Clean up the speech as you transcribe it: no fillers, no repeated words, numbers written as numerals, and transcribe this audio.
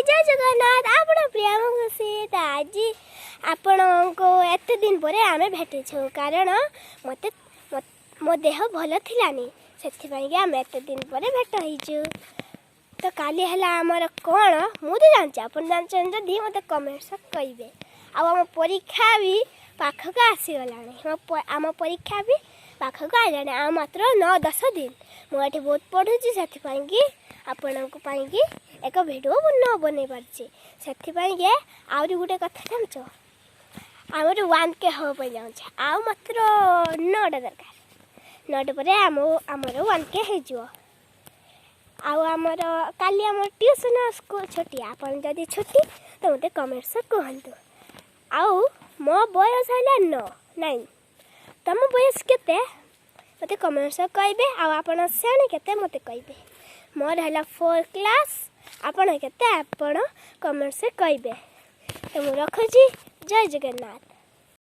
ଜୟ ଜଗନ୍ନାଥ। ଆପଣ ପ୍ରିୟାମ ଖୁସି ତ। ଆଜି ଆପଣଙ୍କୁ ଏତେ ଦିନ ପରେ ଆମେ ଭେଟିଛୁ, କାରଣ ମୋତେ ମୋ ଦେହ ଭଲ ଥିଲାନି, ସେଥିପାଇଁକି ଆମେ ଏତେ ଦିନ ପରେ ଭେଟ ହେଇଛୁ। ତ କାଲି ହେଲା ଆମର କ'ଣ, ମୁଁ ତ ଜାଣିଛି, ଆପଣ ଜାଣିଛନ୍ତି ଯଦି ମୋତେ କମେଣ୍ଟସ୍ କହିବେ। ଆଉ ଆମ ପରୀକ୍ଷା ବି ପାଖକୁ ଆସିଗଲାଣି। ଆମ ପରୀକ୍ଷା ବି ପାଖକୁ ଆସିଲାଣି, ଆଉ ମାତ୍ର 9-10 ଦିନ। ମୁଁ ଏଠି ବହୁତ ପଢ଼ୁଛି, ସେଥିପାଇଁକି ଆପଣଙ୍କ ପାଇଁକି ଏକ ଭିଡ଼ିଓ ନ ବନେଇ ପାରୁଛି। ସେଥିପାଇଁକି ଆହୁରି ଗୋଟେ କଥା ଜାଣିଛ, ଆମର 1K ହେବା ପାଇଁ ଯାଉଛି। ଆଉ ମାତ୍ର 9ଟା ଦରକାର। 9ଟା ପରେ ଆମର 1K ହେଇଯିବ। ଆଉ ଆମର କାଲି ଆମର ଟ୍ୟୁସନ୍, ସ୍କୁଲ ଛୁଟି। ଆପଣ ଯଦି ଛୁଟି ତ ମୋତେ କମେଣ୍ଟସ୍ କୁହନ୍ତୁ। ଆଉ ମୋ ବୟସ ହେଲା 9, 9। ତମ ବୟସ କେତେ, ମୋତେ କମେଣ୍ଟସ୍ କହିବେ। ଆଉ ଆପଣ ଶ୍ରେଣୀ କେତେ, ମୋତେ କହିବେ। ମୋର ହେଲା ଫୋର୍ କ୍ଲାସ୍। ଆପଣ କେତେ, ଆପଣ କମେଣ୍ଟସ୍ କହିବେ। ତ ମୁଁ ରଖୁଛି। ଜୟ ଜଗନ୍ନାଥ।